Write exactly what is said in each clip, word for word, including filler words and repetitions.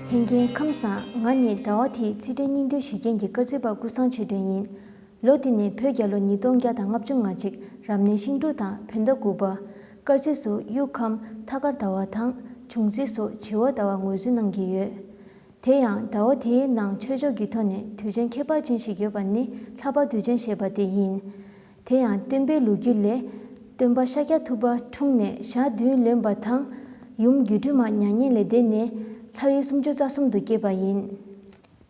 ལྷན་རྒྱས་ཁམས་བཟང་། ང་ནི་ཟླ་བ་དེའི་རྩིས་འབྲས་སྙིང་བསྡུས་ཞུ་མཁན་གྱི་སྐར་རྩིས་པ་ཀུན་བཟང་ཆོས་སྒྲོན་ཡིན། ལོ་འདི་ནི་བོད་རྒྱལ་ལོ་ཉིས་སྟོང་བརྒྱ་དང་ལྔ་བཅུ་ང་གཅིག་རབ་གནས་ཤིང་འབྲུག་དང་བོད་ཟླ་དགུ་པ། སྐར་རྩིས་སུ་དབྱུག་ཁམས་ཐ་སྐར་ཟླ་བ་དང་། འབྱུང་རྩིས་སུ་བྱི་བ་ཟླ་བ་ངོས་འཛིན་གནང་གི་ཡོད། དེ་ཡང་ཟླ་བ་དེའི་ནང་ཆོས་ཕྱོགས་ཀྱི་ཐོག་ནས་དུས་ཆེན་ཁྱད་པར་ཅན་ཞིག་ཡོད་པ་ནི་ལྷ་བབས་དུས་ཆེན་ཞེས་པ་དེ་ཡིན། དེ་ཡང་སྟོན་པའི་ལོ་རྒྱུས་ལས། སྟོན་པ་ཤཱཀྱ་ཐུབ་པ་འཁྲུངས་ནས་ཞག་བདུན་ལོན་པ་དང་། ཡུམ་སྒྱུ་འཕྲུལ་མ་མྱ་ངན་ལས་འདས་ནས་ལྷ་ཡུལ་སུམ་ཅུ་རྩ་གསུམ་དུ་སྐྱེས་པ་ཡིན།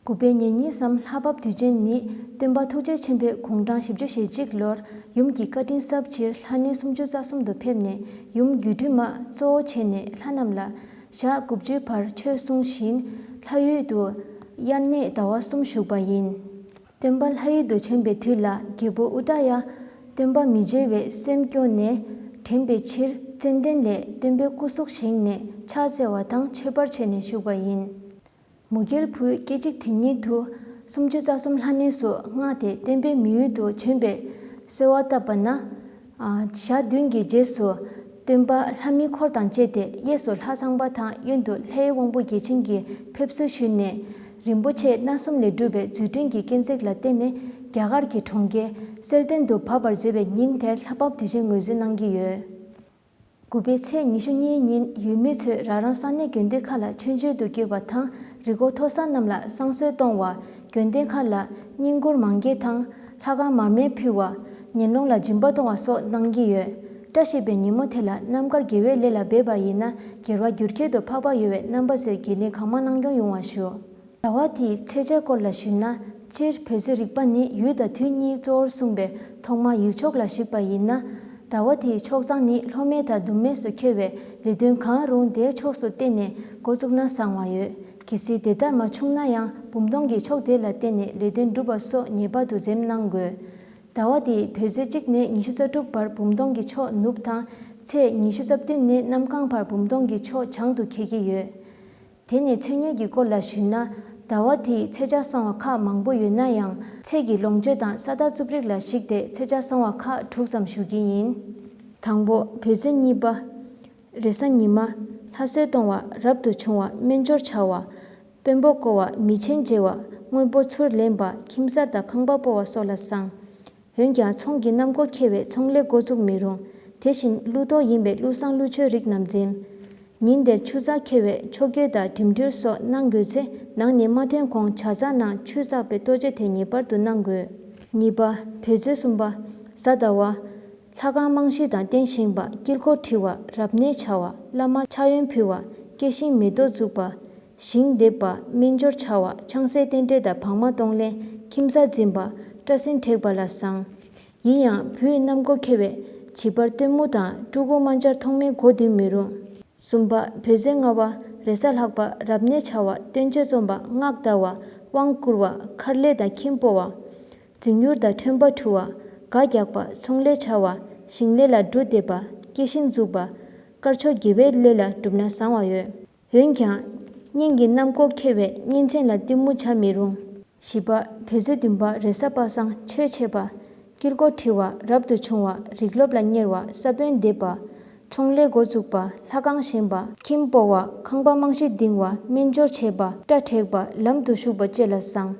དགུ་པའི་ཉེར་གཉིས་སམ་ལྷ་བབས་དུས་ཆེན་ནི་སྟོན་པ་ཐུགས་རྗེ་ཆེན་པོས་དགུང་གྲངས་བཞི་བཅུ་ཞེ་གཅིག་ལོར་ཡུམ་གྱི་བཀའ་དྲིན་གསབ་ཕྱིར་ལྷ་གནས་སུམ་ཅུ་རྩ་གསུམ་དུ་ཕེབས་ནས་ཡུམ་སྒྱུ་འཕྲུལ་མ་གཙོ་བོ་བྱས་ནས་ལྷ་རྣམས་ལ་ཞག་དགུ་བཅུའི་བར་ཆོས་གསུང་བཞིན་ལྷ་ཡུལ་དུ་དབྱར་གནས་ཟླ་བ་གསུམ་བཞུགས་པ་ཡིན། སྟོན་པ་ལྷ་ཡུལ་དུ་བྱོན་པའི་དུས་ལ་རྒྱལ་པོ་ཨུ་ཏྲ་ཡ་སྟོན་པ་མི་མཇལ་བའི་སེམས་སྐྱོ་ནས་དྲན་པའི་ཕྱིར་ཙན་དན་ལས་སྟོན་པའི་སྐུ་གཟུགས་བཞེངས་ནས་ཕྱག་འཚལ་བ་དང་མཆོད་པར་བྱས་ནས་བཞུགས་པ་ཡིན། མུ་གེལ་བུས་སྐད་ཅིག་དེ་ཉིད་དུ་སུམ་ཅུ་རྩ་གསུམ་ལྷ་གནས་སུ་མངགས་ཏེ་སྟོན་པའི་མི་ཡུལ་དུ་བྱོན་པའི་གསོལ་བ་བཏབ་པ་ན། ཨ། ཞག་བདུན་གྱི་རྗེས་སུ་སྟོན་པ་ལྷ་མིའི་འཁོར་དང་བཅས་ཏེ་གཡས་སུ་ལྷ་ཚངས་པ་དང་གཡོན་དུ་ལྷའི་དབང་པོ་བརྒྱ་བྱིན་གྱིས་ཕེབས་བསུ་ཞུས་ནས། རིན་པོ་ཆེ་སྣ་གསུམ་ལས་གྲུབ་པའི་རྫུ་འཕྲུལ་གྱི་སྐས་འཛེགས་ལ་བརྟེན་ནས་རྒྱ་གར་གྱི་གྲོང་ཁྱེར་གསལ་སྟོན་དུ་བབས་པར་མཛད་པའི་ཉིན་དེར་ལྷ་བབས་དུས་ཆེན་ངོས་འཛིན་གནང་གི་ཡོད། དགུ་པའི་ཚེས་ཉི་ཤུ་གཉིས་ཉིན་ཡུལ་མི་ཚོས་རང་རང་ས་གནས་དགོན་སྡེ་ཁག་ལ་མཆོད་མཇལ་དུ་བསྐྱོད་པ་དང་། རི་མགོ་མཐོ་ས་རྣམས་ལ་བསང་གསོལ་གཏོང་བ། དགོན་སྡེ་ཁག་ལ་བསྙེན་བཀུར་མང་འགྱེད་དང་། ལྷ་ཁང་མར་མེ་ཕུལ་བ། ངན་སློང་ལ་སྦྱིན་པ་གཏོང་བ་སོགས་གནང་གི་ཡོད། བཀྲ་ཤིས་པའི་ཉིན་མོ་དེ་ལ་རྣམ་དཀར་དགེ་བའི་ལས་ལ་འབད་པ་ཡིན་ན་དགེ་བ་འགྱུར་ཁྱད་དུ་འཕགས་པ་ཡོད་པས་རྣམ་པ་ཚོས་དགེ་ལེགས་གང་མང་གནང་སྐྱོང་ཡོང་བ་ཞུ། ཟླ་བ་དེའི་ཚེས་ཆ་སྐོར་ལ་ཞུས་ན། སྤྱིར་བོད་ཚེས་རིག་པ་ནི་ཡུལ་དང་དུས་གཉིས་གཙོ་བོར་གསུངས་པའི་ཐོག་མར་ཡུལ་ཕྱོགས་ལ་གཞིགས་པ་ཡིན་ན། ཟླ་བ་དེའི་ཕྱོགས་གཙང་ནི་ལྷོ་སྨད་དང་ནུབ་སྨད་སུ་ཁེལ་བས་ལས་དོན་གང་རུང་དེའི་ཕྱོགས་སུ་བརྟེན་ནས་འགོ་བཙུགས་ན་བཟང་བ་ཡོད། གལ་སྲིད་དེ་ལྟར་མ་བྱུང་ན་ཡང་འབུམ་སྟོང་གི་ཕྱོགས་དེ་ལ་བརྟེན་ནས་ལས་དོན་སྒྲུབ་པ་སོགས་ངེས་པར་དུ་འཛེམ་གནང་དགོས། ཟླ་བ་དེའི་བོད་ཚེས་གཅིག་ནས་ཉི་ཤུ་རྩ་དྲུག་བར་འབུམ་སྟོང་གི་ཕྱོགས་ནུབ་དང་། ཚེས་ཉི་ཤུ་རྩ་བདུན་ནས་གནམ་གང་བར་འབུམ་སྟོང་གི་ཕྱོགས་བྱང་དུ་འཁེལ་གྱི་ཡོད། དེ་ནས་མཚན་ཉིད་ཀྱི་སྐོར་ལ་ཞུས་ན། ཟླ་བ་དེའི་ཚེས་ཆ་གསང་བ་ཁག་མང་པོ་ཡོད་ན་ཡང་། ཚེས་ཀྱི་ལོངས་སྤྱོད་དང་ས་མཐའ་རྩུབ་རིགས་ལ་གཞིགས་ཏེ་ཚེས་ཆ་གསང་བ་ཁག་དྲུག་ཙམ་ཞུ་གི་ཡིན། དང་པོ། བོད་ཚེས་གཉིས་པ། རེས་གཟའ་ཉི་མ། ལྷ་གསོལ་གཏོང་བ། རབ་ཏུ་བྱུང་བ། སྨན་སྦྱོར་བྱ་བ། དཔོན་པོ་བསྐོ་བ། མི་ཆེན་མཇལ་བ། དངོས་པོ་ཚུར་ལེན་པ། ཁྱིམ་གསར་དང་ཁང་པ་སྤོ་བ་སོགས་ལ་བཟང་། འོན་ཀྱང་ཚོང་གི་གནམ་སྒོ་ཁེལ་བས་ཚོང་ལས་འགོ་བཙུགས་མི་རུང་། དེ་བཞིན་ཀླུ་གཏོར་ཡིན་པས་ཀླུ་བསང་ཀླུ་མཆོད་རིགས་རྣམས་འཛེམ། ཉིན་དེར་ཆུ་ཚགས་ཁེལ་བས་ཆོ་ག་དང་འགྲིམ་འགྲུལ་སོགས་གནང་དགོས་ཚེ་ནང་ནས་མ་ཐོན་གོང་ཇ་ཚགས་ནང་ཆུ་བཙགས་པའི་ལྟོ་ཆས་དེ་ངེས་པར་དུ་གནང་དགོས། གཉིས་པ། བོད་ཚེས་གསུམ་པ། གཟའ་ཟླ་བ། ལྷ་ཁང་རྨང་གཞི་དང་རྟེན་བཞེངས་པ། དཀྱིལ་འཁོར་བྲི་བ། རབ་གནས་བྱ་བ། བླ་མ་ཕྱག་གཡོན་ཕུལ་བ། སྐྱེ་ཤིང་མེ་ཏོག་བཙུགས་པ། ཞིང་འདེབས་པ། སྨན་སྦྱོར་བྱ་བ། ཆང་སའི་རྟེན་འབྲེལ་དང་བག་མ་གཏོང་ལེན། ཁྱིམ་གསར་འཛིན་པ། སྐྲ་སེན་བྲེག་པ་ལ་བཟང་། ཡིན་ཡང་བོད་གནམ་སྒོ་ཁེལ་བས་བྱི་པར་སྟོན་མོ་དང་ཕྲུ་གུ་དམར་འབྱར་ཐོག་མའི་མགོ་འདོན་མི་རུང་། གསུམ་པ། བོད་ཚེས་ལྔ་པ། རེས་གཟའ་ལྷག་པ། རབ་གནས་བྱ་བ། སྟོན་ཆས་རྩོམ་པ། སྔགས་བཟླ་བ། དབང་བསྐུར་བ། མཁར་ལས་དང་ཁྱིམ་སྤོ་བ། རྫིང་ཡུར་དང་ཁྲོན་པ་འཁྲུ་བ། སྒ་རྒྱག་པ། ཚོང་ལས་བྱ་བ། ཞིང་ལས་ལ་འབྲུ་འདེབས་པ། སྐྱེ་ཤིང་འཛུགས་པ། དཀར་ཕྱོགས་དགེ་བའི་ལས་ལ་བསྒྲུབས་ན་བཟང་བ་ཡོད། འོན་ཀྱང་། གཉེན་གྱི་གནམ་སྒོ་ཁེལ་བས་གཉེན་ཚན་ལ་གཏི་མུག་བྱ་མི་རུང་། བཞི་པ། བོད་ཚེས་བདུན་པ། རེས་གཟའ་པ་སངས། ཆོས་འཆད་པ། དཀྱིལ་འཁོར་བྲི་བ། རབ་ཏུ་བྱུང་བ། རིགས་སློབ་ལ་གཉེར་བ། ས་བོན་འདེབས་པ། ཚོང་ལས་འགོ་བཙུགས་པ། ལྷ་ཁང་བཞེངས་པ། ཁྱིམ་སྤོ་བ། ཁང་པ་རྨང་གཞི་འདིང་བ། སྨན་སྦྱོར་བྱེད་པ། སྐྲ་བྲེག་པ། ལམ་དུ་ཞུགས་པ་བཅས་ལ་བཟང་།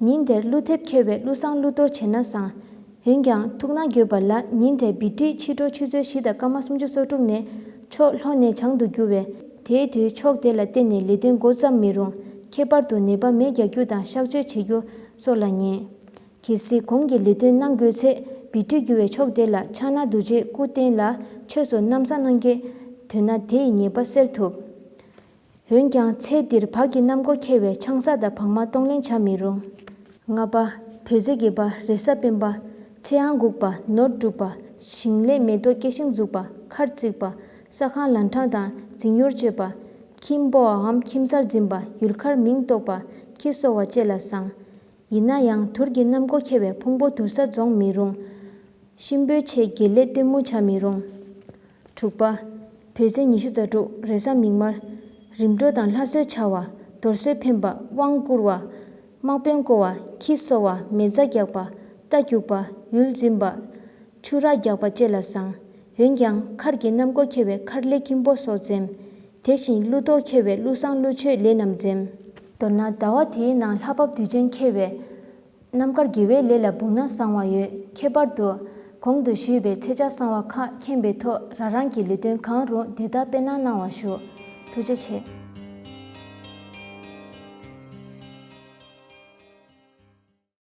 ཉིན་དེར་ཀླུ་འདེབས་ཁེལ་བས་ཀླུ་བསང་ཀླུ་གཏོར་བྱས་ན་བཟང་། འོན་ཀྱང་ཐུགས་སྣང་དགོས་པ་ལ་ཉིན་དེར་བི་ཏྲི་ཕྱི་དྲོ་ཆུ་ཚོད་བཞི་དང་སྐར་མ་སུམ་ཅུ་སོ་དྲུག་ནས་ཕྱོགས་ལྷོ་ནས་བྱང་དུ་རྒྱུ་བས། དེའི་དུས་ཕྱོགས་དེ་ལ་བརྟེན་ནས་ལས་དོན་འགོ་བརྩམ་མི་རུང་། ཁྱད་པར་དུ་ནད་པ་མེ་རྒྱག་རྒྱུ་དང་གཤག་བཅོས་བྱེད་རྒྱུ་སོགས་ལ་ཉེ། གལ་སྲིད་གོང་གི་ལས་དོན་གནང་དགོས་ཚེ་བི་ཏྲི་རྒྱུ་བའི་ཕྱོགས་དེ་ལ་ཕྱག་ན་རྡོ་རྗེའི་སྐུ་རྟེན་ལ་ཆོས་སུ་གནམ་ས་གནང་སྐྱེལ་འདོན་ན་དེ་ཡི་ཉེས་པ་སེལ་ཐུབ། འོན་ཀྱང་ཚེས་འདིར་བག་གི་གནམ་སྒོ་ཁེལ་བས་ཆང་ས་དང་བག་མ་གཏོང་ལེན་བྱ་མི་རུང་། ལྔ་པ། བོད་ཚེས་བརྒྱད་པ། རེས་གཟའ་སྤེན་པ། ཚེས་ཨང་དགུ་པ། ནོར་སྒྲུབ་པ། ཞིང་ལས་མེ་ཏོག་སྐྱེ་ཤིང་འཛུགས་པ། མཁར་བརྩིགས་པ། ས་ཁང་ལམ་འཕྲང་དང་རྫིང་ཡུར་གཅོད་པ། ཁྱིམ་སྤོ་བའམ་ཁྱིམ་གསར་འཛིན་པ། ཡུལ་མཁར་མིང་གཏོགས་པ། ཁྱི་གསོ་བ་བཅས་ལ་བཟང་། ཡིན་ན་ཡང་དུར་གྱི་གནམ་སྒོ་ཁེལ་བས་ཕུང་པོ་དུར་ས་རྫོང་མི་རུང་། གཤིན་པོའི་ཆེད་དགེ་ལས་གཏི་མུག་བྱ་མི་རུང་། དྲུག་པ། བོད་ཚེས་ཉི་ཤུ་རྩ་དྲུག་རེས་གཟའ་མིག་དམར། རིམ་གྲོ་དང་ལྷ་གསོལ་བྱ་བ། རྡོར་གསོལ་འཕེན་པ། དབང་བསྐུར་བ། དམག་དཔོན་བསྐོ་བ། ཁྱི་གསོ་བ། མེ་བཙའ་རྒྱག་པ། རྟ་རྒྱུག་པ། ཡུལ་འཛིན་པ། ཆུ་རགས་རྒྱག་པ་བཅས་ལ་བཟང་། འོན་ཀྱང་མཁར་གྱི་གནམ་སྒོ་ཁེལ་བས་མཁར་ལས་ཁྱིམ་སྤོ་སོགས་འཛེམ། དེ་བཞིན་ཀླུ་ཐོག་ཁེལ་བས་ཀླུ་བསང་ཀླུ་མཆོད་ལས་རྣམས་འཛེམ། མདོར་ན་ཟླ་བ་དེའི་ནང་ལྷ་བབས་དུས་ཆེན་ཁེལ་བས། རྣམ་དཀར་དགེ་བའི་ལས་ལ་འབུངས་ན་བཟང་བ་ཡོད། ཁྱད་པར་དུ། གོང་དུ་ཞུས་པའི་ཚེས་ཆ་གསང་བ་ཁག་མཁྱེན་པའི་ཐོག་རང་རང་གི་ལས་དོན་གང་རུང་དེ་ལྟར་སྤེལ་གནང་གནང་བ་ཞུ། ཐུགས་རྗེ་ཆེ།